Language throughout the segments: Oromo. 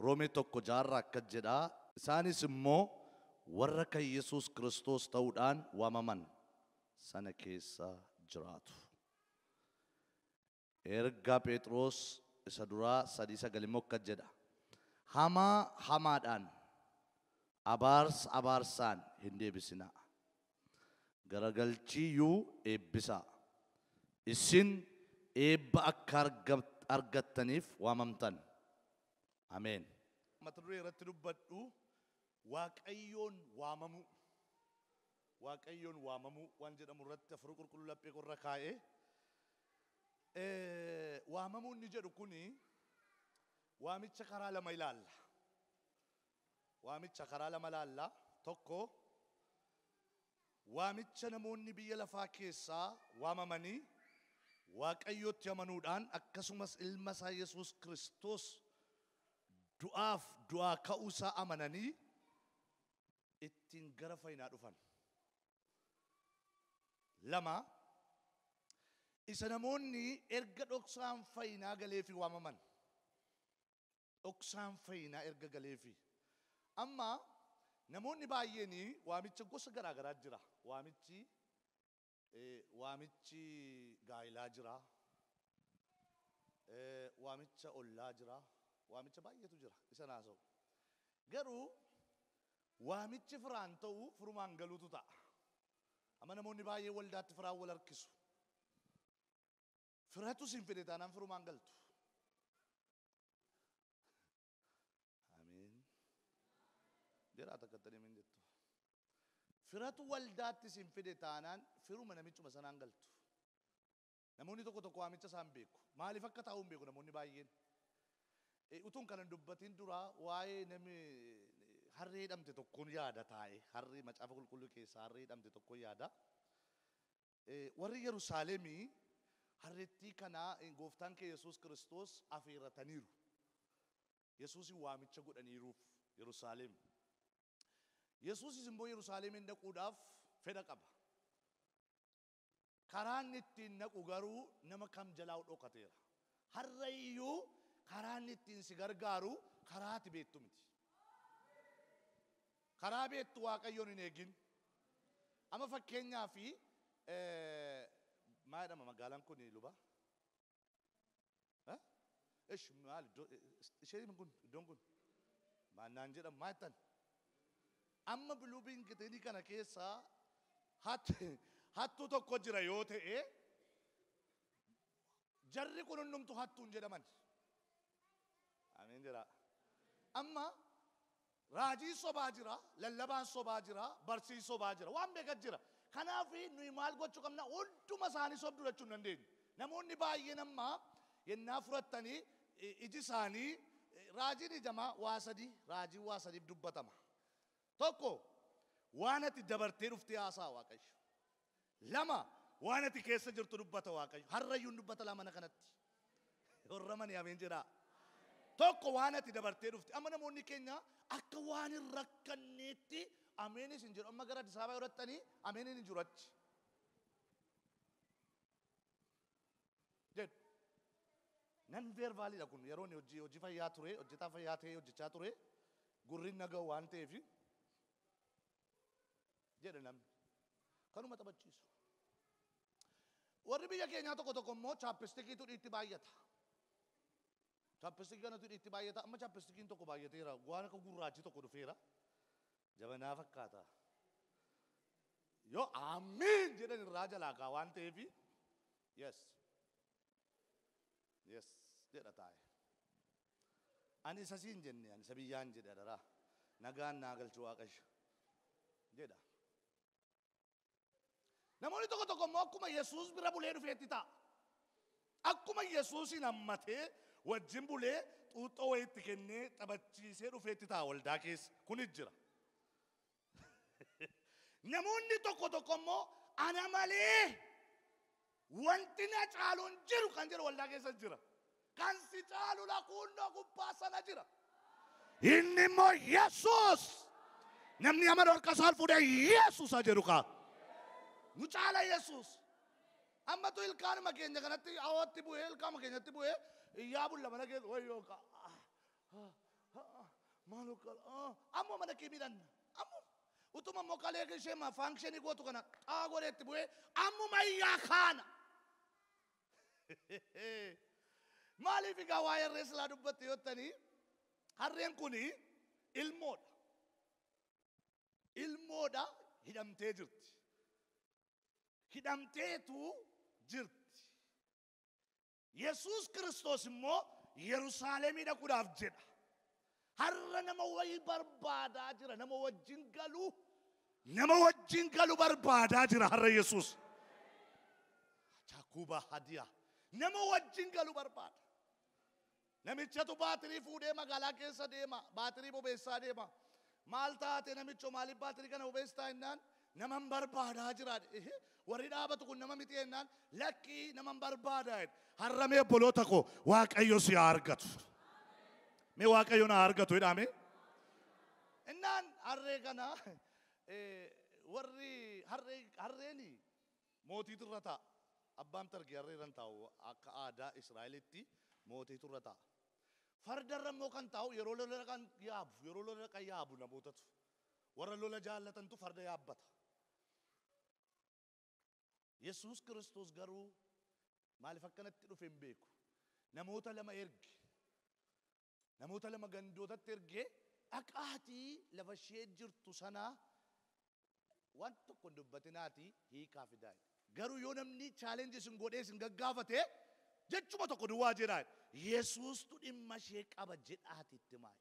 Roomee 1:6 akkas jedha. Isaanis immoo warra kan Yesuus Kiristoos ta'uudhaan waamaman sana keessa jiraatu. Ergaa Phexros isa duraa 3:9 immoo akkas jedha. Hamaa hamaadhaan, abaarsa abaarsaan hin deebisinaa. Garagalchiiyyuu eebbisaa. Isin eebba akka argattaniif waamamtan. Ameen. Mata duree irratti dubbadhu Waaqayyoon waamamuu. Waaqayyoon waamamuu waan jedhamu irratti Hafuura Qulqulluu laphee qorra kaa'ee. Waamamuu inni jedhu kuni waamicha karaa lama ilaalla. Waamicha karaa lama ilaalla. Tokko waamicha namoonni biyya lafaa keessaa waamamanii Waaqayyotti amanuudhaan akkasumas ilma isaa Yesuus Kiristoos du'aaf du'aa ka'uusaa amananii ittiin gara fayyinaa dhufan. Lama, isa namoonni erga dhoksaan fayyinaa galeefi waamaman. Dhoksaan fayyinaa erga galeefi. Amma namoonni baay'een waamicha gosa garaa garaa jira. Waamichi gaa'ilaa jira. Waamicha ollaa jira. Waamicha baay'eetu jira. Isa naasa'u. Garuu waamichi firaan ta'u firumaan galuutu ta'a. Amma namoonni baay'ee waldaatti firaan wal harkisu. Firatu sin fide taanaan firumaan galtu. Ameen. Jedhaa takkattanii min jettu. Firatu waldaatti sin fide taanaan firuma namichuma sanaan galtu. Namoonni tokko tokko waamicha isaan beeku. Maaliif akka taa'u hin beeku namoonni baay'een. Utuun kana dubbatiin dura waa'ee namni harree hidhamte tokkoon yaada taa'e. Harree macaafa qulqulluu keessaa harree hidhamte tokkoon yaada. Warri Yerusaalemii harreettii kana gooftaan kee Yesuus Kiristoos afeerrataniiru. Yesuusin waamicha godhaniiruuf Yerusaalem. Yesuusis immoo Yerusaalemiin dhaquudhaaf fedha qaba. Karaan ittiin dhaqu garuu nama kam jalaa dhokateera. Har'a iyyuu karaan ittiin si gargaaru karaa ati beektu miti. Karaa beektu Waaqayyoon hin eegin. Amma fakkeenyaa fi maal jedhama magaalaan kun luba? Ish maal isheen kun iddoon kun maal naan jedhamu maal jettan? Amma biluubiin kiteenii kana keessa hattuu tokko jira yoo ta'e jarri kun hundumtu hattuun jedhaman. Ameen jedha. Amma raajiin sobaa jira, lallabaan sobaa jira, barsiisaan sobaa jira, waan beekaa jira. Kanaaf nuyi maal gochuu qabna? Hunduma isaanii sobduu jechuu hin dandeenyu. Namoonni baay'een amma yennaa fudhattanii iji isaanii raajiin ijamaa waa sadii, raajiin waa sadiif dubbatama. Tokko waan ati dabartee dhuftee haasaa Waaqayyo. Lama waan ati keessa jirtu dubbata Waaqayyo. Harrayyuun dubbata lamana kanatti. Horramani ameen jedhaa. Tokko waan ati dabartee dhufte. Amma namoonni keenya akka waan hin rakkanneetti ameenis hin jiru. Amma gara Addis Ababaa yoo ameenin hin jiru achi. Jedhu. Nan veerbaaliidha kun yeroo inni hojii fayyaa ture, hojjetaa fayyaa ta'ee hojjechaa ture, gurri naga'u waan ta'eef jedhe namni. Kanuma taphachiisu. Warri biyya keenyaa tokko tokko immoo chaappistikiitu dhiitti baay'ata. Chaappistikii kanatu dhiitti baay'ata. Amma chaappistikiin tokko baay'ateera. Waan akka gurraachi tokko dhufeera. Jabanaa fakkaata. Yoo amiin jedhan irraa jalaa kaa waan ta'eef yes. Yes jedha taa'e. Ani isa siin jenne ani isa biyyaan jedhe adaraa. Nagaan naa galchu Waaqayyo jedha. Namoonni tokko tokko immoo akkuma Yesuus bira bulee dhufeetti ta'a. Akkuma Yesuusin hammatee wajjin bulee xuuxxoo wayiitti kennee taphachiisee dhufeetti ta'a waldaa keessa. Kunis jira. Namoonni tokko tokko immoo ana malee wanti na caalu hin jiru kan jedhu waldaa keessa jira. Kan si caalu lakuunnoo gubbaa sana jira. Inni immoo Yesuus. Namni amanu harka isaa ol fuudhee Yesuus haa jedhu kaa. Nu caala Yesuus. Ammatu ilkaanuma keenya kanatti hawwaatti bu'ee ilkaanuma keenyatti bu'ee iyyaa bulla mana keessa wayyoo kaa. Maaloo ammoo mana kee miidhanna. Ammoo utuma immoo kalee ishee ma faankishinii gootu kana xaa godheetti bu'ee ammuma iyyaa kaana. Maaliif egaa waa'ee harree silaa dubbatte yoo ta'anii harreen kuni ilmoodha. Ilmoodha hidhamtee jirti. Hidhamteetu jirti. Yesuus Kiristoos immoo Yerusaalemii dhaquudhaaf jedha. Har'a nama wayii barbaadaa jira. Nama wajjin galu. Nama wajjin galu barbaadaa jira har'a Yesuus. Chakuba hadiya. Nama wajjin galu barbaada. Namichatu baatirii fuudhee magaalaa keessa deema. Baatirii bobeessaa deema. Maal taate namicho maaliif baatirii kana bobeessitaa jennaan naman barbaadaa jira. Warri dhaabatu kun nama miti jennaan lakkii naman barbaadaa jedhe. Har'a mee obboloota koo Waaqayyo si haa argatu. Mee Waaqayyo na haa argatu jedhame. Innaan harree kana warri harreeni mootiitu irra taa'a. Abbaan targee harree irra taa'u akka aadaa Israa'elitti mootiitu irra taa'a. Fardarra immoo kan taa'u yeroo lola kan yaabu yeroo lola kan yaabu namootatu. Warra lola jaallatantu farda yaabbata. Yesuus Kiristoos garuu maaliif akkanatti dhufe hin beeku. Namoota lama erge. Namoota lama gandootatti ergee dhaqaatii lafa ishee jirtu sana waan tokko hin dubbatinaatii hiikaa fidaa. Garuu yoo namni chaalenjii isin godhee isin gaggaafate jechuma tokko duwwaa jedhaa. Yesuustu dhimma ishee qaba jedhaati itti himaa.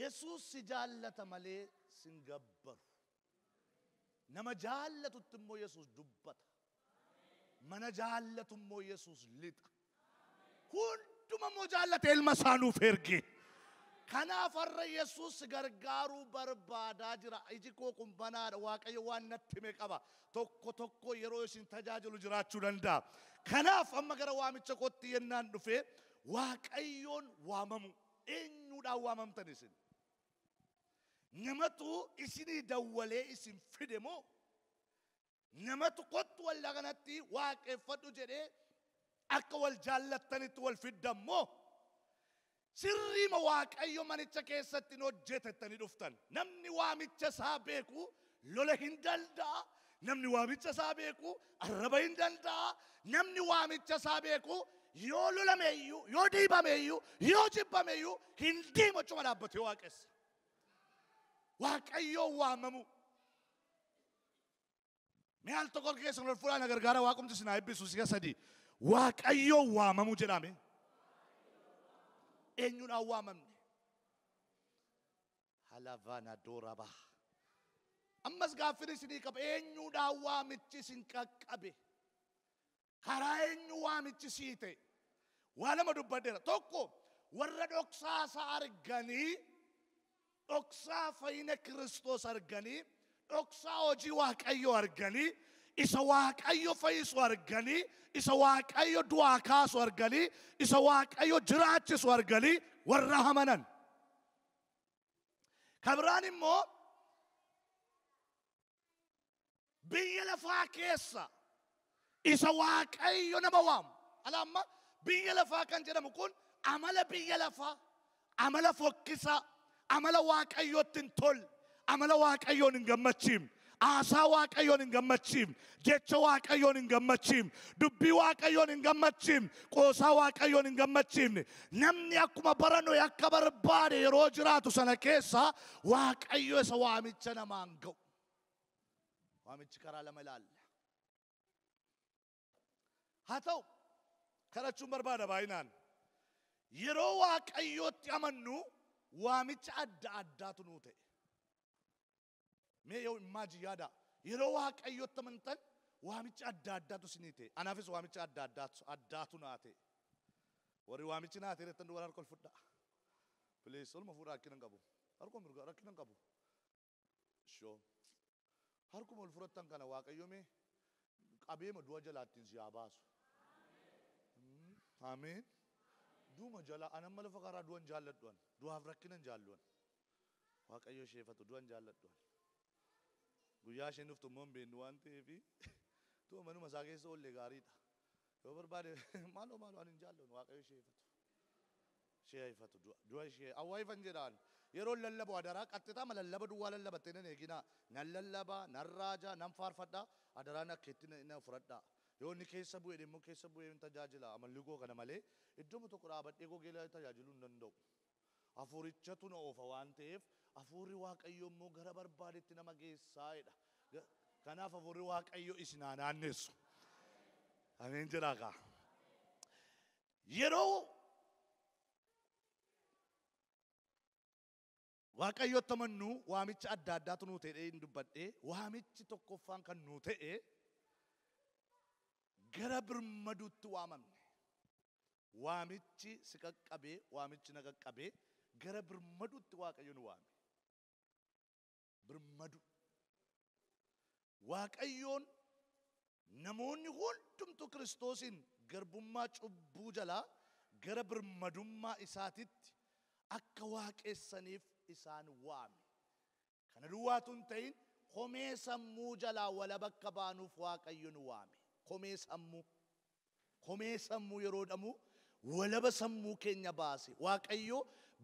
Yesuus si jaallata malee sin gabbaru. Nama jaallatutti immoo Yesuus dubbata. Mana jaallatu immoo Yesuus lixa. Hunduma immoo jaallate ilma isaa nuuf erge. Kanaaf har'a Yesuus gargaaruu barbaadaa jira. Iji koo kun banaadha. Waaqayyo waan natti hime qaba. Tokko tokko yeroo isin tajaajilu jiraachuu danda'a. Kanaaf amma gara waamicha kootti yennaan dhufe Waaqayyoon waamamu. Eenyuudhaan waamamtan isin? Namatu isinii dawwalee isin fide moo? Namatu kottu waldaa kanatti waaqeffadhu jedhee akka wal jaallattanitti wal fiddan moo? Sirriima Waaqayyo manicha keessatti hin hojjetettanii dhuftan. Namni waamicha isaa beeku lola hin danda'a. Namni waamicha isaa beeku arraba hin danda'a. Namni waamicha isaa beeku yoo lolameeyyuu, yoo dhiibameeyyuu, yoo jibbameeyyuu hin deemu achuma dhaabbatee waaqessa. Waaqayyo waamamu. Mee al tokko keessan ol fuudhaa na gargaara waaqumti isin haa eebbisu si'a sadii. Waaqayyo waamamu jedhame. Eenyuudhaan waamamne? Halavana dooraba. Ammas gaaffiin isinii qaba. Eenyuudhaan waamichi isin qaqqabe? Karaa eenyu waamichi sii ta'e? Waa lama dubbadheera. Tokko warra dhoksaa isaa arganii, dhoksaa fayyina Kiristoos arganii, dhoksaa hojii Waaqayyoo arganii, isa Waaqayyo fayyisu arganii, isa Waaqayyo du'aa kaasu arganii, isa Waaqayyo jiraachisu arganii warra amanan. Kan biraan immoo biyya lafaa keessa isa Waaqayyo nama waamu. Ala amma biyya lafaa kan jedhamu kun amala biyya lafaa, amala fokkisaa, amala Waaqayyootti hin tolle, amala Waaqayyoon hin gammachiifne, haasaa Waaqayyoon hin gammachiifne, jecha Waaqayyoon hin gammachiifne, dubbii Waaqayyoon hin gammachiifne, qoosaa Waaqayyoon hin gammachiifne. Namni akkuma bara Nohi akka barbaade yeroo jiraatu sana keessa Waaqayyo isa waamicha namaan ga'u. Waamichi karaa lama ilaalla. Haa ta'u kadhachuun barbaada baay'inaan. Yeroo Waaqayyootti amannu waamicha adda addaatu nuu ta'e. Mee yoo imagine yaada. Yeroo Waaqayyootti amantan waamicha adda addaatu isinii ta'e. Anaafis waamicha adda addaatu naa ta'e. Warri waamichi naa ta'e jettan duwwaa harka ol fudhaa. Please olma fuudhaa rakkina hin qabu. Harkuma mirgaa rakkina hin qabu. Shoo. Harkuma ol fudhattan kana Waaqayyo mee qabeema du'a jalaattiin si haa baasu. Ameen. Duuma jala anamma lafa karaa du'an jaalladhu an. Du'aaf rakkina hin jaallu an. Waaqayyo isheefatu du'an jaalladhu an. Guyyaa isheen dhuftu immoo hin beeknu waan ta'eef tuma manuma isaa keessa oollee gaariidha. Yoo barbaade maaloo maaloo ani hin jaalladhu Waaqayyo isheefatu. Ishee ifatu du'a ishee awwaayifan jedhaan. Yeroo lallabu adaraa qaxxixama lallaba duwwaa lallabattee nan eeginaa. Nan lallabaa, nan raajaa, nan faarfadhaa. Adaraan akka itti na fudhadhaa. Yoo inni keessa bu'e immoo keessa bu'ee hin tajaajila. Amalli koo kana malee iddoo tokko dhaabadhee gogee tajaajiluu hin danda'u. Hafuurichatu na oofa waan ta'eef hafuurri Waaqayyoo immoo gara barbaadetti nama geessaa jedha. Kanaaf hafuurri Waaqayyoo isin haa naannessu. Ameen jedhaa kaa. Yeroo Waaqayyotti amannu waamicha adda addaatu nuu ta'e hin dubbadhee waamichi tokkoffaan kan nuu ta'e gara birmaduutti waamamne. Waamichi si qaqqabee waamichi na qaqqabee gara birmaduutti Waaqayyo nu waame. Birmadu. Waaqayyoon namoonni hundumtu Kiristoosiin garbummaa cubbuu jalaa gara birmadummaa isaatitti akka waaqessaniif isaan waame. Kana duwwaatu hin ta'in komee sammuu jalaa walaba akka baanuuf Waaqayyo nu waame. Komee sammuu. Komee sammuu yeroo dhamu walaba sammuu keenya baase. Waaqayyo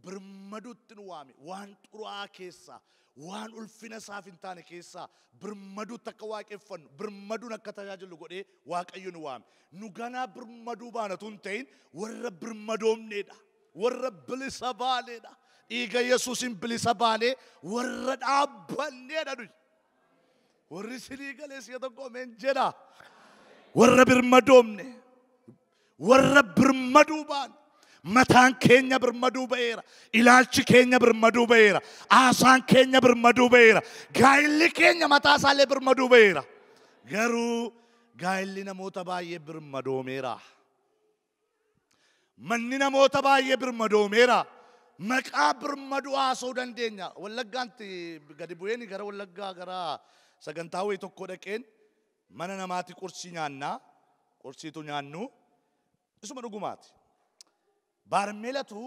birmaduutti nu waame. Waan xuraa'aa keessaa, waan ulfina isaaf hin taane keessaa birmaduutti akka waaqeffannu, birmaduun akka tajaajilu godhee Waaqayyo nu waame. Nu ganaa birmaduu baanatu hin ta'in warra birmadoomneedha. Warra bilisa baaneedha. Dhiiga Yesuusin bilisa baanee warra dhaabbanneedha nuyi. Warri sinii galee si'a tokko ameen jedha. Warra birmadoomne, warra birmaduu baane. Mataan keenya birmaduu ba'eera. Ilaalchi keenya birmaduu ba'eera. Haasaan keenya birmaduu ba'eera. Gaa'illi keenya mataa isaallee birmaduu ba'eera. Garuu gaa'illi namoota baay'ee birmadoomeera. Manni namoota baay'ee birmadoomeera. Maqaa birmaduu haasa'uu dandeenya. Wallaggaanti gadi bu'een gara Wallaggaa gara sagantaa wayii tokko dhaqeen mana namaatti qursii nyaannaa. Qursiitu nyaannu. Isuma dhugumaati. Baarmeelatu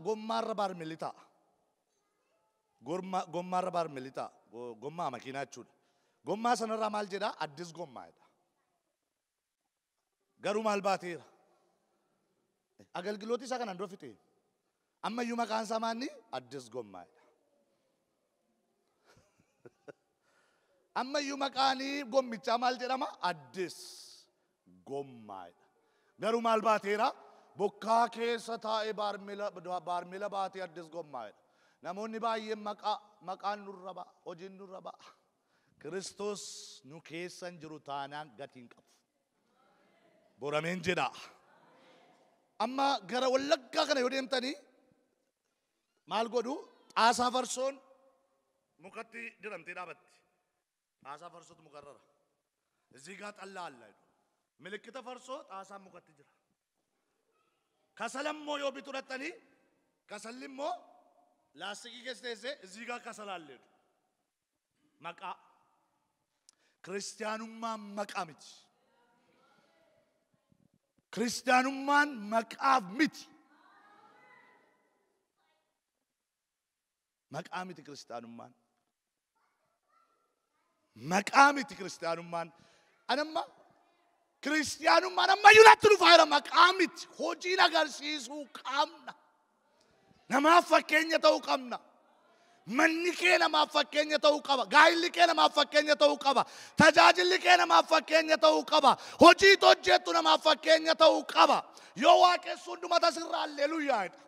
gommaarra baarmeelli ta'a. Gommaarra baarmeelli ta'a. Gommaa makiinaa jechuudha. Gommaa sanarraa maal jedhaa? Addis gommaa jedha. Garuu maal baateera? Agalgilooti isaa kanaan dura fixe. Ammayyuu maqaan isaa maanni? Addis gommaa jedha. Ammayyuu maqaan gommichaa maal jedhama? Addis gommaa jedha. Garuu maal baateera? Bokkaa keessa taa'ee baarmeela baatee addis gommaa jedha. Namoonni baay'een maqaan nurra ba'a, hojiin nurra ba'a. Kiristoos nu keessa hin jiru taanaan gatii hin qabu. Borameen jedha. Amma gara Wallaggaa kana yoo deemtanii maal godhu? Xaasaa farsoon mukatti diramtee dhaabatti. Xaasaa farsootu mukarrara. እዚህ ጋር ጠላ አለ jedhu. Milikkita farsoo xaasaan mukatti jira. Kasalammoo yoo bituu dhaqxanii kasalli immoo laastikii keessa teessee እዚህ ጋር kasala አለ jedhu. Maqaa. Kiristiyaanummaan maqaa miti. Kiristiyaanummaan maqaaf miti. Maqaa miti kiristiyaanummaan. Maqaa miti kiristiyaanummaan. Anamma kiristiyaanummaan ammayyuu natti dhufaa jira maqaa miti. Hojiin agarsiisuu qabna. Namaaf fakkeenya ta'uu qabna. Manni kee namaaf fakkeenya ta'uu qaba. Gaa'illi kee namaaf fakkeenya ta'uu qaba. Tajaajilli kee namaaf fakkeenya ta'uu qaba. Hojii hojjettu namaaf fakkeenya ta'uu qaba. Yoo waaqessu hunduma tasirraa alleluuyaa jedha.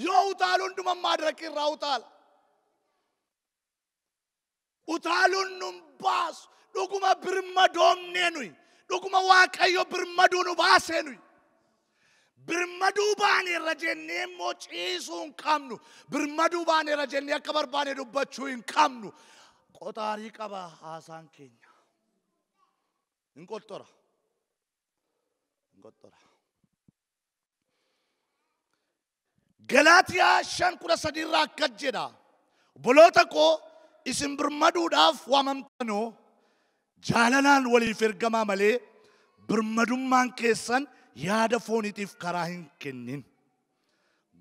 Yoo utaalu hunduma maadiraqii irraa utaala. Utaaluun nun baasu. Dhuguma birmadoomnee nuyi. Dhuguma Waaqayyo birmaduu nu baasee nuyi. Birmaduu baaneerra jennee immoo ciisuu hin qabnu. Birmaduu baaneerra jennee akka barbaanne dubbachuu hin qabnu. Qotaarii qaba haasaan keenya. Hin qottora. Hin qottora. Galaatiyaa 5:13 irraa akkas jedha. Obboloota koo isin birmaduudhaaf waamamtanoo jaalalaan waliif ergamaa malee birmadummaan keessan yaada fooniitiif karaa hin kennin.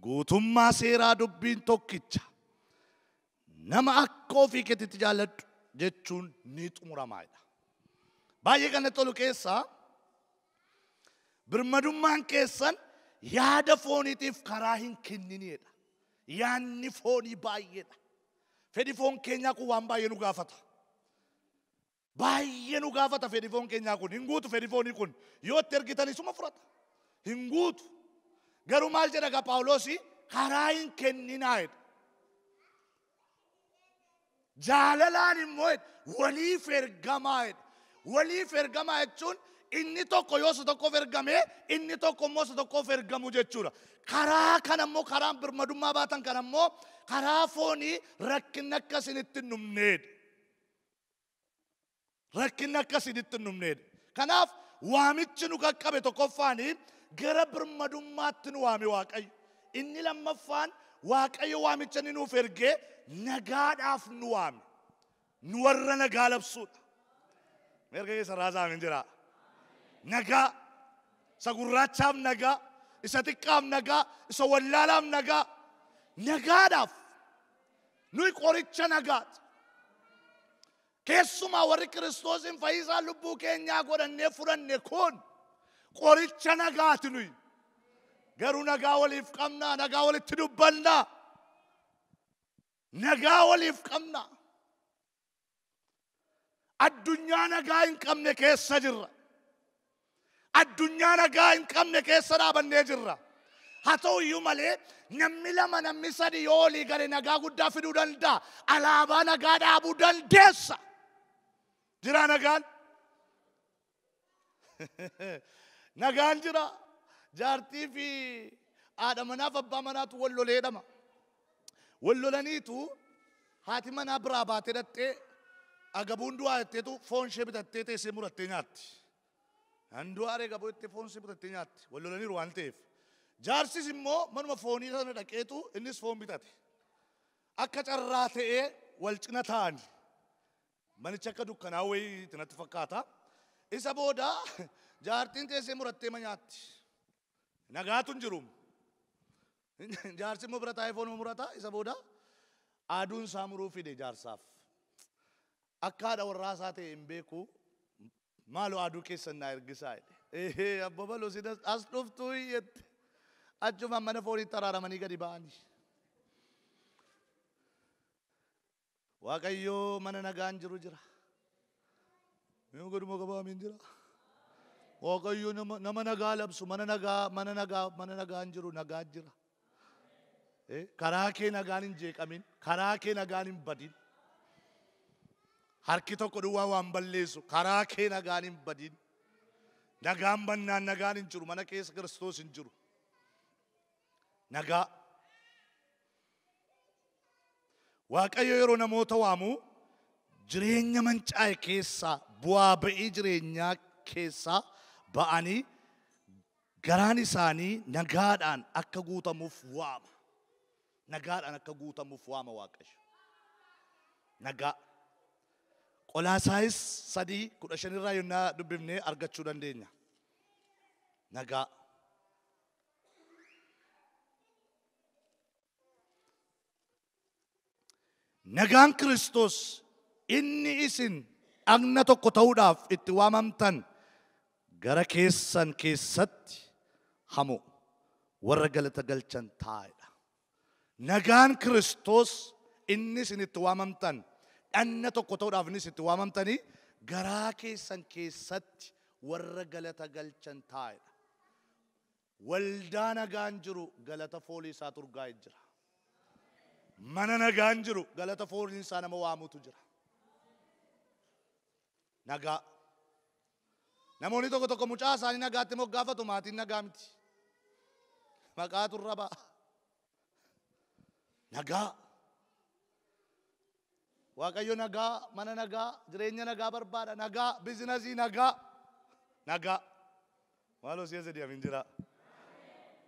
Guutummaa seeraa dubbiin tokkicha. Nama akka ofii keetitti jaalladhu jechuun ni xumuramaadha. Baay'ee kan natti tolu keessaa birmadummaan keessan Yaada fooniitiif karaa hin kenninedha. Yaanni foonii baay'eedha. Fedhi foon keenyaa kun waan baay'ee nu gaafata. Baay'ee nu gaafata fedhi foon keenyaa kun. Hin guutu fedhi foonii kun. Yoo itti ergitan isuma fudhata. Hin guutu. Garuu maal jedha gaa Phaawulosi? Karaa hin kenninaa jedha. Jaalalaan immoo waliif ergamaa jedha. Waliif ergamaa jechuun inni tokko yoo isa tokkoof ergame inni tokko immoo isa tokkoof ergamu jechuudha. Karaa kana immoo karaan birmadummaa baatan kana immoo karaa foonii rakkinni akka isinitti hin dhumneedha. Rakkinni akka isinitti hin dhumneedha. Kanaaf waamichi nu qaqqabe tokkoffaanii gara birmadummaatti nu waame Waaqayyo. Inni lammaffaan Waaqayyo waamicha inni nuuf ergee nagaadhaaf nu waame. Nu warra nagaa labsuudha. Erga keessa raasaa hin jira. Nagaa, isa gurraachaaf nagaa, isa xiqqaaf nagaa, isa wallaalaaf nagaa. Nagaadhaaf nuyi qoricha nagaati. Keessumaa warri Kiristoosin fayyisaa lubbuu keenyaa godhannee fudhanne kun qoricha nagaati nuyi. Garuu nagaa waliif qabnaa, nagaa walitti dubbannaa. Nagaa waliif qabnaa. Addunyaa nagaa hin qabne keessa jirra. Addunyaa nagaa hin qabne keessa dhaabannee jirra. Haa ta'u iyyuu malee namni lama namni sadi yoo olii gale nagaa guddaa fiduu danda'a. Alaabaa nagaa dhaabuu dandeessa. Jira nagaan? Nagaan jira. Jaartii fi haadha manaaf abbaa manaatu wal loleedhama. Wal lolaniitu haati manaa biraa baatee dhattee agabuun du'aa jetteetu foon ishee bitattee teessee murattee nyaatti. Handu'aa agabuu jettee foon ishee bitattee nyaatti. Wal lolaniiru waan ta'eef. Jaarsis immoo manuma foonii sana dhaqeetu innis foon bitate. Akka carraa ta'ee wal cina taa'ani. Manichi akka dukkanaa wayii natti fakkaata. Isa booda jaartiin teessee murattee ma nyaatti. Nagaatu hin jiru. Jaarsi immoo bira taa'ee foonuma murata. Isa booda aduun isaa muruu fide jaarsaaf. Akka haadha warraa isaa ta'e hin beeku. Maaloo aduu keessan naa ergisaa jedhe. Ehee abbo baloo si as dhuftuu jette. Achuma mana fooniitti araaramanii gadi ba'anii. Waaqayyoo mana nagaan jiru jira. Yoo godhuma qabaamiin jira. Waaqayyo nama nagaa labsu mana nagaa mana nagaa mana nagaan jiru nagaa jira. Karaa kee nagaan hin jeeqamin, karaa kee nagaan hin badin. Harki tokko duwwaa waan balleessu karaa kee nagaan hin badin. Nagaan bannaan nagaan hin jiru, mana keessa Kiristoos hin jiru. Nagaa. Waaqayyo yeroo namoota waamu jireenya mancaa'e keessaa bu'aa ba'ii jireenyaa keessaa ba'anii garaan isaanii nagaadhaan akka guutamuuf waama. Nagaadhaan akka guutamuuf waama Waaqayyo. Nagaa. Qolaasaayis 3:15 irraa yennaa dubbifnee argachuu dandeenya. Nagaa. Nagaan Kiristoos inni isin dhagna tokko ta'uudhaaf itti waamamtan gara keessan keessatti hamu warra galata galchan taa'edha. Nagaan Kiristoos inni isin itti waamamtan dhagna tokko ta'uudhaaf inni isin itti waamamtanii garaa keessan keessatti warra galata galchan taa'edha. Waldaa nagaan jiru galata foolii isaatu urgaa'ee jira. Mana nagaan jiru galata fooliin isaa nama waamutu jira. Nagaa. Namoonni tokko tokko mucaa isaanii nagaatti moggaafatu maatiin nagaa miti. Maqaatu irra ba'a. Nagaa. Waaqayyo nagaa, mana nagaa, jireenya nagaa barbaada. Nagaa, biizinasii nagaa. Nagaa. Maaloo si'a sadii amin jira.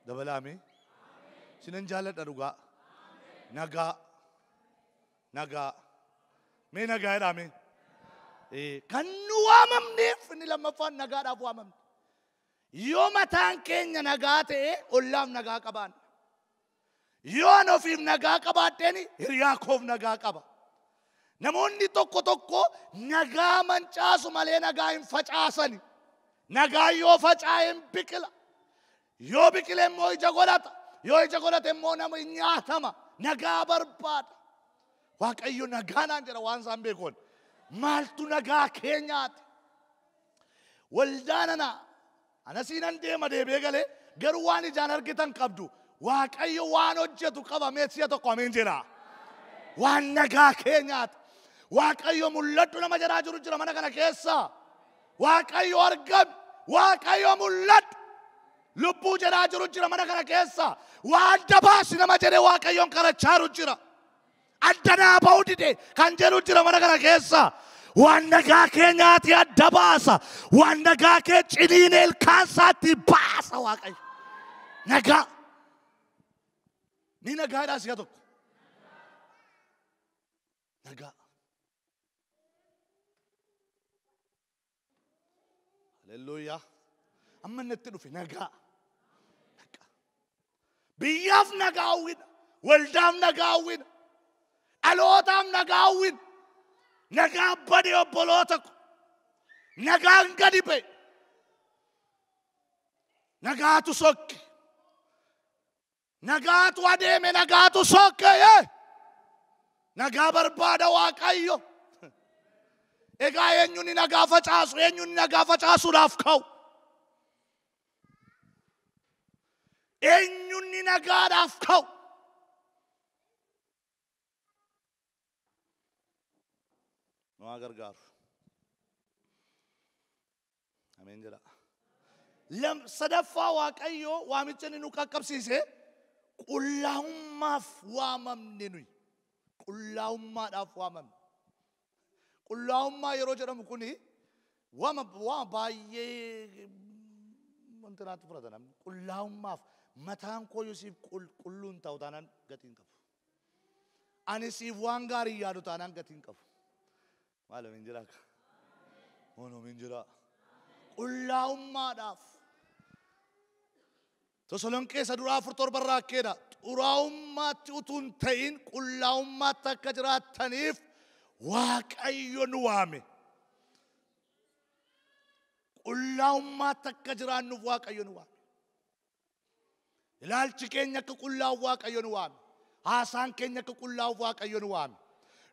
Dabalaame. Sinan jaalladha dhugaa. Nagaa. Nagaa. Mee nagaa jedhame. Kan nu waamamneef inni lammaffaan nagaadhaaf waamamne. Yoo mataan keenya nagaa ta'e ollaaf nagaa qabaanna. Yoo an ofiif nagaa qabaadheen hiriyaa koof nagaa qaba. Namoonni tokko tokko nagaa mancaasu malee nagaa hin facaasani. Nagaa yoo faca'e hin biqila. Yoo biqile immoo ija godhata. Yoo ija godhate immoo nama nyaatama. Nagaa barbaada. Waaqayyo nagaa naan jedha waan isaan beekuun. Maaltu nagaa kee nyaate? Waldaan ana anasiinan deema deebi'ee galee garuu waan ijaan argitan qabdu. Waaqayyo waan hojjetu qaba mee si'a tokko ameen jedha. Waan nagaa kee nyaate. Waaqayyo mul'adhu nama jedhaa jiru jira mana kana keessa. Waaqayyo argami. Waaqayyo mul'adhu. Lubbuu jedhaa jiru jira mana kana keessa. Waa adda baasi nama jedhee Waaqayyoon kadhachaa jiru jira. Adda naa ba'uu dide kan jedhu jira mana kana keessa. Waan nagaa kee nyaate adda baasa. Waan nagaa kee ciniinee ilkaan isaatti baasa Waaqayyo. Nagaa. Ni nagaadhaa si'a tokko. Nagaa. Haleluuyaa. Amma inni itti dhufe nagaa. Nagaa. Biyyaaf nagaa hawwina. Waldaaf nagaa hawwina. Dhalootaaf nagaa hawwina. Nagaa bade obboloota ko. Nagaan gadi ba'e. Nagaatu sokke. Nagaatu adeeme nagaatu sokke. Nagaa barbaada Waaqayyo. Egaa eenyuun nagaa facaasu eenyuun nagaa facaasuudhaaf ka'u? Eenyuun nagaadhaaf ka'u? Nu haa gargaaru. Ameen jedha. Sadaffaa Waaqayyo waamicha inni nu qaqqabsiise qullaa'ummaaf waamamne nuyi. Qullaa'ummaadhaaf waamamne. Qullaa'ummaa yeroo jedhamu kuni waama baay'ee wanti naatti fudhata namni. Qullaa'ummaaf mataan koo siif qulqulluun ta'u taanaan gatii hin qabu. Ani siif waan gaarii yaadu taanaan gatii hin qabu. Maal hin jiraa? Hono hin jiraa. Qullaa'ummaadhaaf. Tasalonqee isa duraa 4:7 irraa akkeedha. Xuraa'ummaatti utuu hin ta'in qullaa'ummaatti akka jiraattaniif Waaqayyo nu waame. Qullaa'ummaatti akka jiraannuuf Waaqayyo nu waame. Ilaalchi keenya akka qullaa'uuf Waaqayyo nu waame. Haasaan keenya akka qullaa'uuf Waaqayyo nu waame.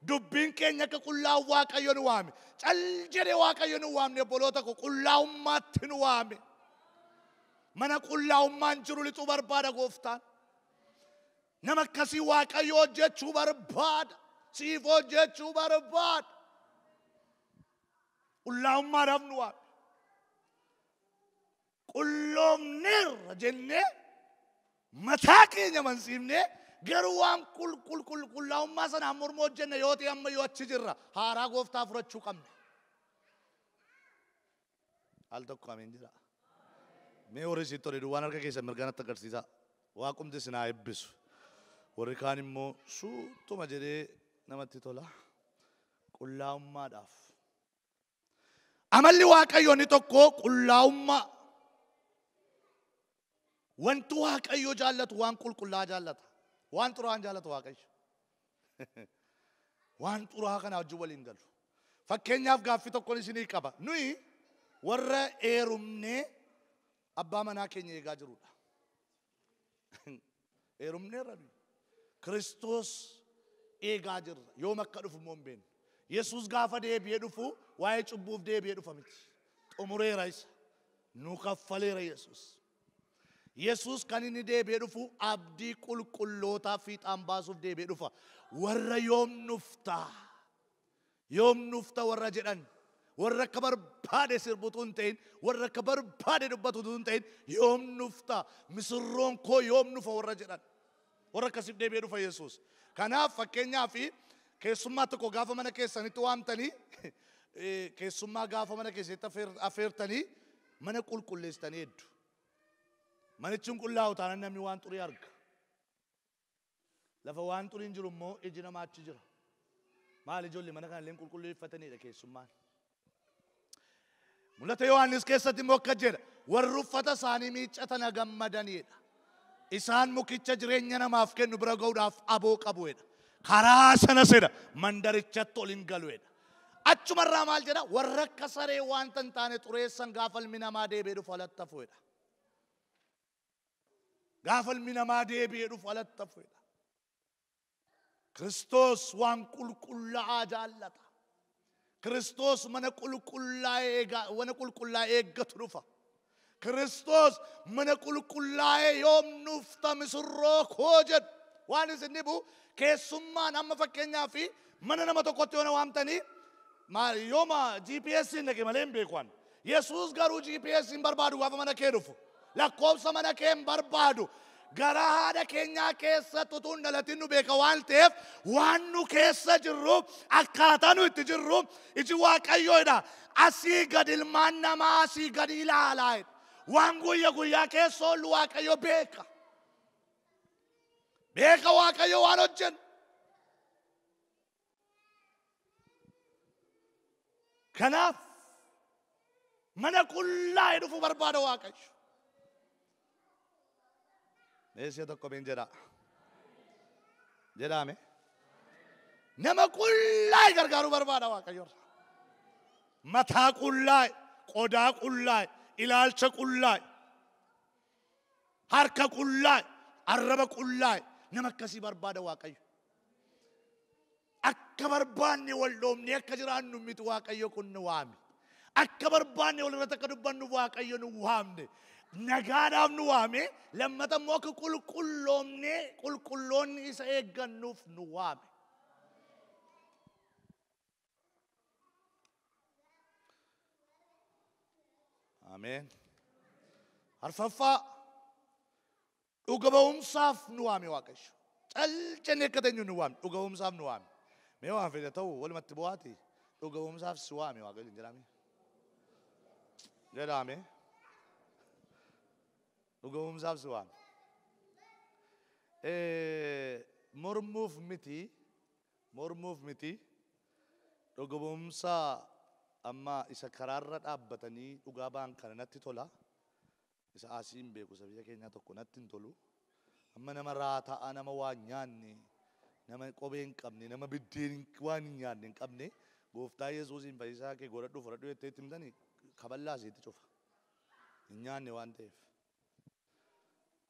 Dubbiin keenya akka qullaa'uuf Waaqayyo nu waame. Cal jedhee Waaqayyo nu waamne obboloota ko qullaa'ummaatti nu waame. Mana qullaa'ummaan jiru lixuu barbaada gooftaan. Nama akkasii Waaqayyo hojjechuu barbaada. Siif hojjechuu barbaada. Qullaa'ummaadhaaf nu waame. Qulloomneerra jennee mataa keenya mansiifnee garuu waan qulqullaa'ummaa sanaan morma hojjenne yoo ta'e amma yoo achi jirra haaraa gooftaa furachuu qabna. Al tokko ameen jira. Mee warri isitti tole duwwaan harka keessan mirganatti agarsiisaa. Waaqumti isin haa eebbisu. Warri kaan immoo suutuma jedhee namatti tola. Qullaa'ummaadhaaf. Amalli Waaqayyoo inni tokko qullaa'ummaa. Wanti Waaqayyo jaallatu waan qulqullaa jaallata. Waan xuraa'aan jaallatu Waaqayyo. Waan xuraa'aa kana wajjin waliin galu. Fakkeenyaaf gaaffii tokkoon isinii qaba. Nuyi warra heerumnee abbaa manaa keenya eegaa jirudha. Heerumneerra nuyi. Kiristoos eegaa jirra. Yoom akka dhufu immoo hin beeknu. Yesuus gaafa deebi'ee dhufu waa'ee cubbuuf deebi'ee dhufa miti. Xumureera isa. Nu kaffaleera Yesuus. Yesuus kan inni deebi'ee dhufu abdii qulqullootaa fiixaan baasuuf deebi'ee dhufa. Warra yoom nuftaa? Yoom nufta warra jedhan? Warra akka barbaade sirbutu hin ta'in, warra akka barbaade dubbatutu hin ta'in, yoom nufta? Misirroon koo yoom nufa warra jedhan? Warra akkasiif deebi'ee dhufa Yesuus. Kanaaf fakkeenyaaf keessummaa tokko gaafa mana keessanitti waamtanii keessummaa gaafa mana keessatti affeertanii mana qulqulleessitanii hedduu. Manichi hin qullaa'u taanaan namni waan xurii arga. Lafa waan xuriin jiru immoo iji namaa achi jira. Maal ijoollee mana kana illee qulqulleeffatanidha keessummaan. Mul'ata Yohaannis keessatti immoo akka jedha warri uffata isaanii miiccatan gammadanidha. Isaan mukicha jireenya namaaf kennu bira ga'uudhaaf aboo qabuudha. Karaa sana sedha mandarichatti ol hin galuudha. Achumarraa maal jedha warra akka saree wanta hin taane xureessan gaafa ilmi namaa deebi'ee dhufu alatti hafuudha. Gaafa ilmi namaa deebi'ee dhufu alatti hafuudha. Kiristoos waan qulqullaa'aa jaallata. Kiristoos mana qulqullaa'ee eeggatu dhufa. Kiristoos mana qulqullaa'ee yoom nuufta misirroo koo jedhu. Waan isin dhibu keessummaan amma fakkeenyaa fi mana nama tokkotti yoo na waamtanii yooma GPS hin dhaqe malee hin beeku ani. Yesuus garuu GPS hin barbaadu gaafa mana kee dhufu. Lakkoofsa mana kee hin barbaadu. Gara haadha keenyaa keessatti utuu hin dhalatin nu beeka waan ta'eef waan nu keessa jirru akkaataa nu itti jirru iji Waaqayyoodha. Asii gad ilmaan namaa asii gad ilaalaa. Waan guyya guyyaa keessa oolu Waaqayyo beeka. Beeka Waaqayyo waan hojjennu. Kanaaf mana qullaa'ee dhufuu barbaada Waaqayyo. Meeshaa tokko min jedha. Jedhame. Nama qullaa'e gargaaruu barbaada Waaqayyo. Mataa qullaa'e, qodaa qullaa'e, ilaalcha qullaa'e, harka qullaa'e, arraba qullaa'e. Nama akkasii barbaada Waaqayyo. Akka barbaanne wal dhoofnee akka jiraannu miti Waaqayyo kun nu waame. Akka barbaanne wal irratti akka dubbannu Waaqayyo nu waamne. Nagaadhaaf nu waame, lammata immoo akka qulqulloomnee qulqulloonni isa eeggannuuf nu waame. Ameen. Arfaffaa dhuga ba'umsaaf nu waame Waaqayyo. Cal jennee akka teenyu nu waame, dhuga ba'umsaaf nu waame. Mee waan fedhe ta'u walumatti bu'aati dhuga ba'umsaaf si waame Waaqayyo hin jedhame. Jedhame. Dhuga ba'umsaaf si waame. Mormuuf miti dhuga ba'umsa amma isa karaarra dhaabbatanii dhugaa ba'an kana natti tola. Isa asii hin beeku isa biyya keenyaa tokko natti hin tolu. Amma nama raataa, nama waa nyaanne, nama kophee hin qabne, nama biddeen waan hin nyaanne hin qabne gooftaa Yesuusiin fayyisaa kee godhadhu fudhadhu jettee itti himtanii kaballaa isiitti cufa. Hin nyaanne waan ta'eef.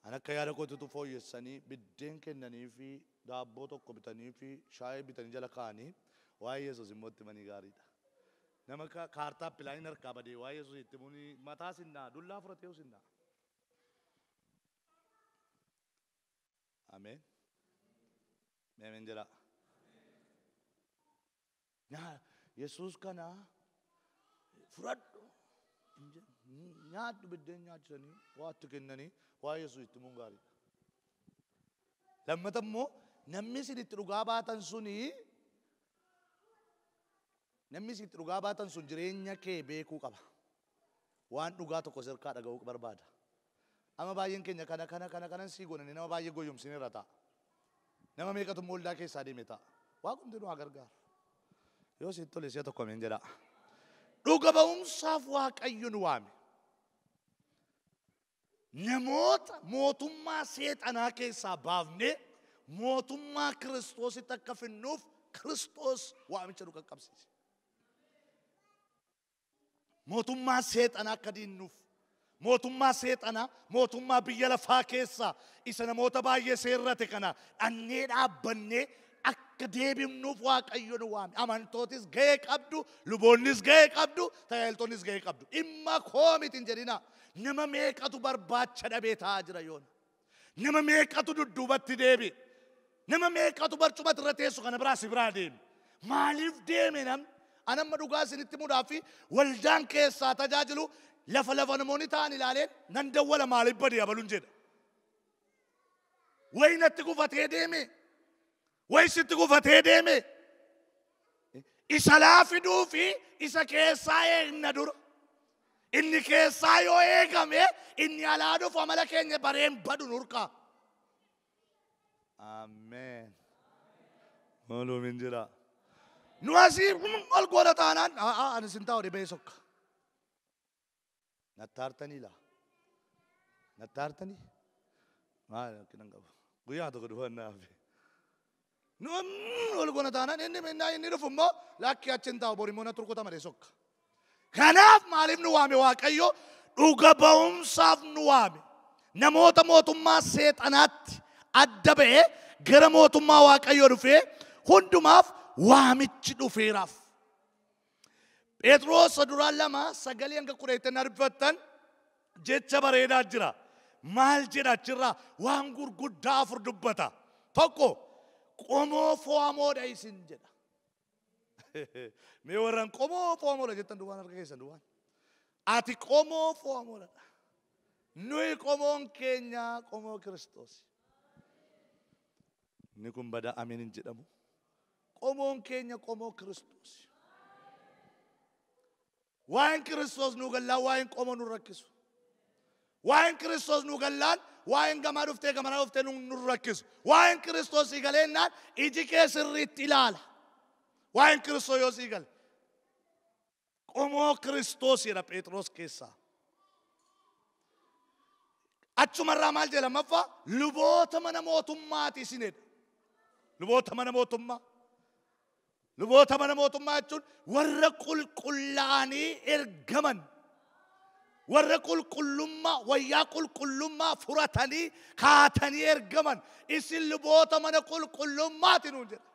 An akka yaada kootitu fooyyessanii biddeen kennanii fi daabboo tokko bitanii fi shaayii bitanii jala kaa'anii waa'ee Yesuus immoo itti himanii gaariidha. Nama kaartaa pilaaniin harkaa badee waa'ee Yesuus itti himuun mataa sinnaa dullaa fudhatee sinnaa. Ameen. Ameen jedha. Yesuus kana fudhadhu nyaadhu biddeen nyaachisanii waa itti kennanii waa'ee Yesuus itti himuun gaariidha. Lammata immoo namni isin itti dhugaa baatan suni namni isin itti dhugaa baatan sun jireenya kee beekuu qaba. Waan dhugaa tokko sirkaa dhaga'uu barbaada. Amma baay'een keenya kana kana kana kanan sii goonanii nama baay'ee goyyomsineerra ta'a. Nama meeqatu immoo waldaa keessaa deeme ta'a. Waaqumti nu haa gargaaru. Yoo sitti tole si'a tokko ameen jedha. Dhuga ba'umsaaf Waaqayyo nu waame. Namoota mootummaa seexanaa keessaa baafnee mootummaa Kiristoositti akka finnuuf Kiristoos waamicha nu qaqqabsiise. Mootummaa seexanaa akka diinnuuf, mootummaa seexanaa, mootummaa biyya lafaa keessaa isa namoota baay'ee seerrate kana dhannee dhaabbannee akka deebifnuuf Waaqayyo nu waame. Amantootis ga'ee qabdu, luboonnis ga'ee qabdu, tajaajiltoonnis ga'ee qabdu. Dhimma koo miti hin jedhinaa. Nama meeqatu barbaacha dhabee taa'aa jira yoona. Nama meeqatu dudduubatti deebi'e. Nama meeqatu barcuma irra teessu kana biraa si biraa deeme. Maaliif deeme namni? Ani amma dhugaa isinitti himuudhaaf waldaan keessaa tajaajilu lafa lafa namoonni ta'an ilaaleen nan dawwala maaliif badee abaluun jedha. Wayi natti gufatee deeme. Wayi sitti gufatee deeme. Isa laafiduu fi isa keessaa eegna dura. Inni keessaa yoo eegame inni alaa dhufu amala keenya bareen badu nurkaa. Ameen. Ooluun hin jira. Nu asii ol goona taanaan ani sin taa'u dhibee sokka. Nattaartanii laa. Nattaartanii? Maal rakkina hin qabu. Guyyaa tokko dhufan naaf. Nu ol goona taanaan inni dhufu immoo lakki achi hin taa'u bori immoo na turkuta malee sokka. Kanaaf maaliif nu waame Waaqayyo? Dhuga ba'umsaaf nu waame. Namoota mootummaa seexanaatti adda ba'ee gara mootummaa Waaqayyoo dhufee hundumaaf waamichi dhufeeraaf. Phexros duraan 2:9-10 argattan jecha bareedaa jira. Maal jedha achirraa? Waan gurguddaa afur dubbata. Tokko qomoo fo'amoodha isin jedha. Mee warraan qomoo fo'amoodha jettan duwwaan harka keessan duwwaan. Ati qomoo fo'amoodha. Nuyi qomoon keenya qomoo Kiristoos. Inni kun badaa ameen hin jedhamu. Qomoon keenya qomoo Kiristoos. Waa'een Kiristoos nu gallaan waa'een qomoo nu rakkisu. Waa'een Kiristoos nu gallaan waa'een gamaa dhuftee gamanaa dhuftee nu rakkisu. Waa'een Kiristoos si galeennaan iji kee sirriitti ilaala. Waa'een Kiristoos yoo si gale. Qomoo Kiristoos jedha Phexros keessaa. Achumarraa maal jedha lammaffaa? Luboota mana mootummaati isinedha. Luboota mana mootummaa. Luboota mana mootummaa jechuun warra qulqullaa'anii ergaman. Warra qulqullummaa wayyaa qulqullummaa furatanii kaatanii ergaman. Isin luboota mana qulqullummaati nuun jedha.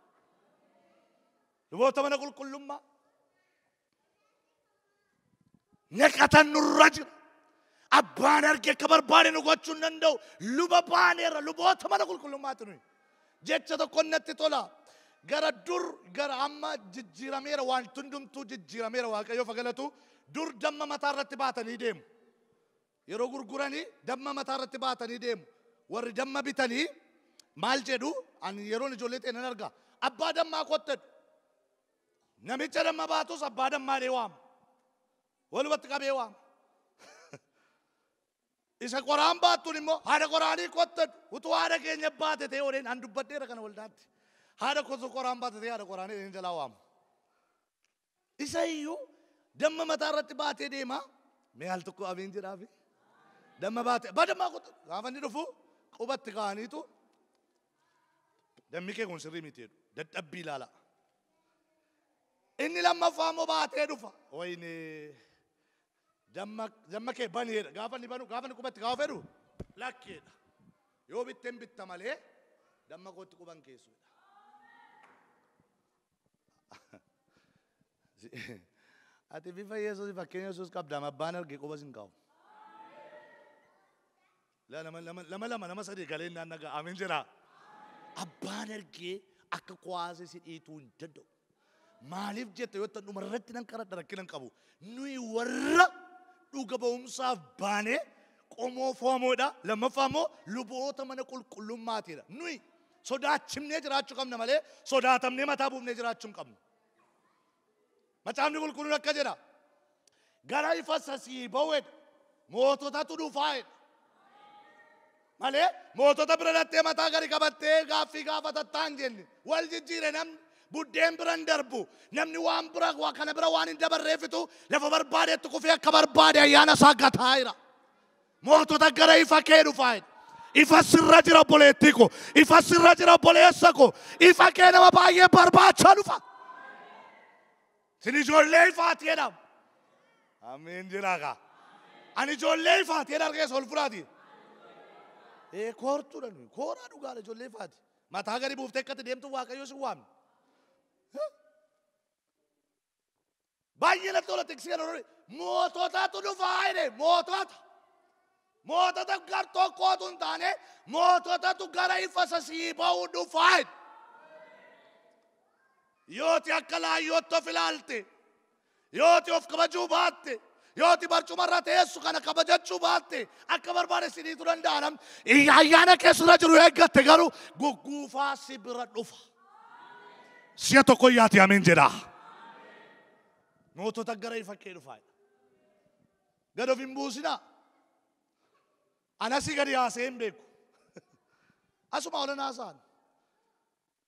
Luboota mana qulqullummaa. Naqatan nurra jira. Abbaan arge akka barbaade nu gochuu hin danda'u. Luba baaneerra luboota mana qulqullummaati nuyi. Jecha tokko natti tola. Gara dur gara amma jijjiirameera waan hundumtuu jijjiirameera Waaqayyoof galatu. Dur damma mataa irratti baatanii deemu. Yeroo gurguranii damma mataa irratti baatanii deemu. Warri damma bitanii maal jedhu ani yeroon ijoollee ta'e nan arga. Abbaa dammaa kottedhu. Namicha damma baatus abbaa dammaa dhee waama. Walumatti qabee waama. Isa qoraan baattuun immoo haadha qoraanii kottedhu. Utuu haadha keenya baate ta'e oleen an dubbadheera kana waldaatti. Haadha kotu qoraan baate ta'e haadha qoraanii dheen jalaa waamu. Isa iyyuu damma mataa irratti baatee deema. Mee al tokko abiin jedhaafi. Damma baatee abbaa dammaa kottu gaafa inni dhufu qubatti kaa'aniitu dammi kee kun sirrii miti jedhu dadhabbii ilaala. Inni lammaffaa immoo baatee dhufa. Wayne damma kee bani jedha. Gaafa inni banu gaafa inni qubatti kaa'u fedhu lakkeedha. Yoo bitteen bitta malee damma kootti quban keessudha. Ati bifa Yesuus fakkeenya Yesuus qabda abbaan arge quba sin kaa'u. Lama lama lama nama sadii galeen naan nagaa amiin jedha. Abbaan argee akka kuwaasee si dhiituu hin danda'u. Maaliif jette yoo ta'u dhumarratti nan qaradha rakkina hin qabu. Nuyi warra dhuga ba'umsaaf baanee qomoo fo'amoodha. Lammaffaa immoo luboota mana qulqullummaatiidha. Nuyi sodaachifnee jiraachuu qabna malee sodaatamnee mataa buufnee jiraachuu hin qabnu. Macaafni qulqulluun akka jedha. Gara ifa sasii ba'uudha. Moototatu dhufaa'edha. Malee mootota bira dhattee mataa gadi qabattee gaaffii gaafatattaa hin jenne. Wal jijjiire namni buddeen bira hin darbu. Namni waan bira waa kana bira waan hin dabarreefitu lafa barbaadetti kufee akka barbaade ayyaana isaa gataa jira. Mootota gara ifa kee dhufaa'edha. Ifa sirra jira obboleettii ko. Ifa sirra jira obboleessa ko. Ifa kee nama baay'ee barbaachaa dhufa. Isin ijoollee ifaati jedhama. Amiin jira kaa. Ani ijoollee ifaati jedha harka keessa ol fudhaati. Koortuudha nuyi. Kooraa dhugaadha ijoollee ifaati. Mataa gadi buuftee akkatti deemtu Waaqayyo si waamne. Baay'ee natti tola tiksii kana moototatu dhufaa jedhe mootota. Mootota gar tokkootu hin taane moototatu gara ifa sasii ba'uu dhufaa jedhe. Yooti akka laayyootti of ilaalte, yooti of kabajuu baatte, yooti barcumarra teessu kana kabajachuu baatte, akka barbaade si dhiituu danda'a namni. Ayyaana keessarra jiru eeggatte garuu gugguufaa si bira dhufa. Si'a tokko yaati amiin jedha. Mootota gara ifa kee dhufaa. Gad of hin buusinaa. Anasii gadi haasa'ee hin beeku. Asuma olan haasa'an.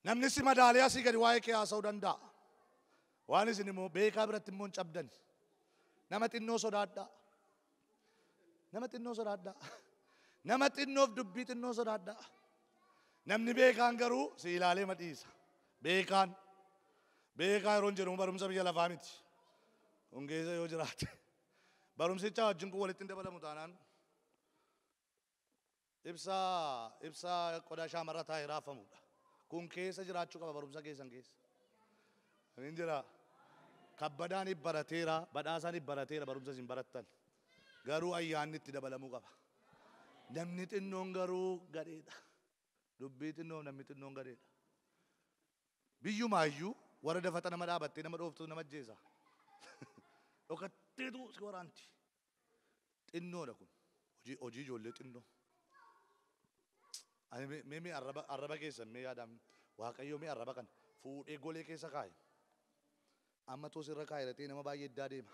Namni si madaalee asii gadi waa'ee kee haasa'uu danda'a. Waan isin immoo beekaa biratti immoo hin cabdan. Nama xinnoo sodaadhaa. Nama xinnoo sodaadhaa. Nama xinnoof dubbii xinnoo sodaadhaa. Namni beekaan garuu si ilaalee madhiisa. Beekaan. Beekaa yeroo jedhamu barumsa biyya lafaa miti. Hongeessa yoo jiraate. Barumsicha wajjin kun walitti hin dabalamu taanaan. Ibsaa ibsaa qodaa shaamarra taa'ee raafamudha. Kun keessa jiraachuu qaba barumsa keessan keessa. Amiin jira. Kabbadaan barateera, badhaasaan barateera barumsa isin barattan. Garuu ayyaanni itti dabalamuu qaba. Namni xinnoon garuu gadheedha. Dubbii xinnoon namni xinnoon gadheedha. Biyyumaayyuu warra dafata nama dhaabattee nama dhooftu nama ajjeesa. Dhokatteetu si waraanti. Xinnoodha kun. Hojii ijoollee xinnoo. Ani mee arraba keessan mee yaadaan Waaqayyo mee arraba kana fuudhee golee keessa kaa'e. Amma toos irra kaa'e nama baay'ee iddaa deema.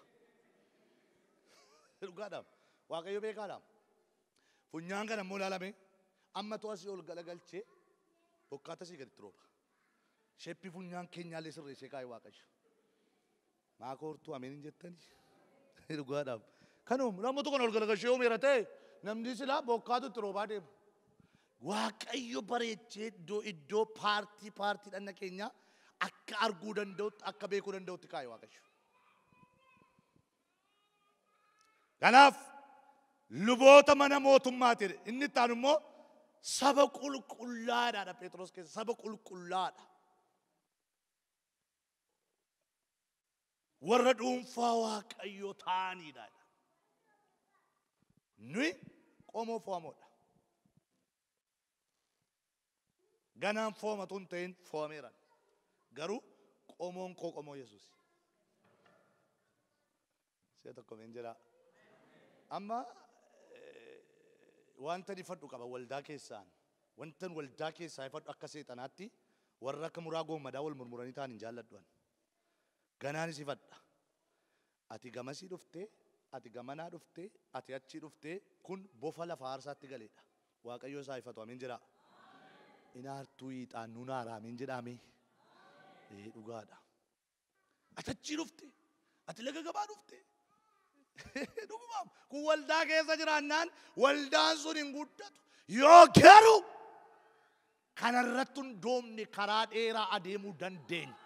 Dhugaadhaaf Waaqayyo beekaadhaaf. Funyaan kana immoo ilaalame amma too asii ol galagalchee bokkaata asii gaditti rooba. Sheppii funyaan keenyaallee sirreessee kaa'e Waaqayyo. Maaka hortuu ameen hin jettanii? Dhugaadhaaf. Kanuma namni tokko ol galagalchee oomeera ta'e namni silaa bokkaatu itti roobaa deema. Waaqayyo bareechee iddoo paartii paartii dhanna keenyaa akka arguu danda'utti akka beekuu danda'utti kaa'e Waaqayyo. Kanaaf luboota mana mootummaati jedhe. Inni itti aanu immoo saba qulqullaadhaadha Phexros keessa saba qulqullaadha. Warra dhuunfaa Waaqayyoo ta'aniidha. Nuyi qomoo fo'amoodha. Ganaan fo'amatu hin ta'in fo'ameera. Garuu qomoon koo qomoo Yesuus. Si'a tokko meen jedhaa. Amma wanta ifadhu qaba waldaa keessaan. Wantan waldaa keessaa ifadhu akka seexanaatti warra akka muraa goommadaa wal murmuranii ta'an hin jaalladhu. Ganaanis ifadha. Ati gamasii dhuftee, ati gamanaa dhuftee, ati achii dhuftee kun bofa lafa aarsaatti galeedha. Waaqayyo isaa ifatu amiin jedhaa. Inaartuu hiixaan nuun haaraa amiin jedhaame. Dhugaadha. Ati achii dhuftee, ati laga gabaa dhuftee. Dhugumaam kun waldaa keessa jiraannaan waldaan sun hin guddatu. Yoo garuu kanarratti hundoomne karaa dheeraa adeemuu dandeenya.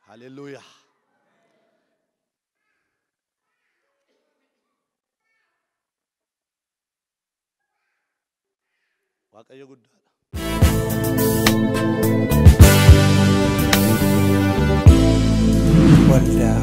Haleluuyaa. Waaqayyo guddaadha. Waldaa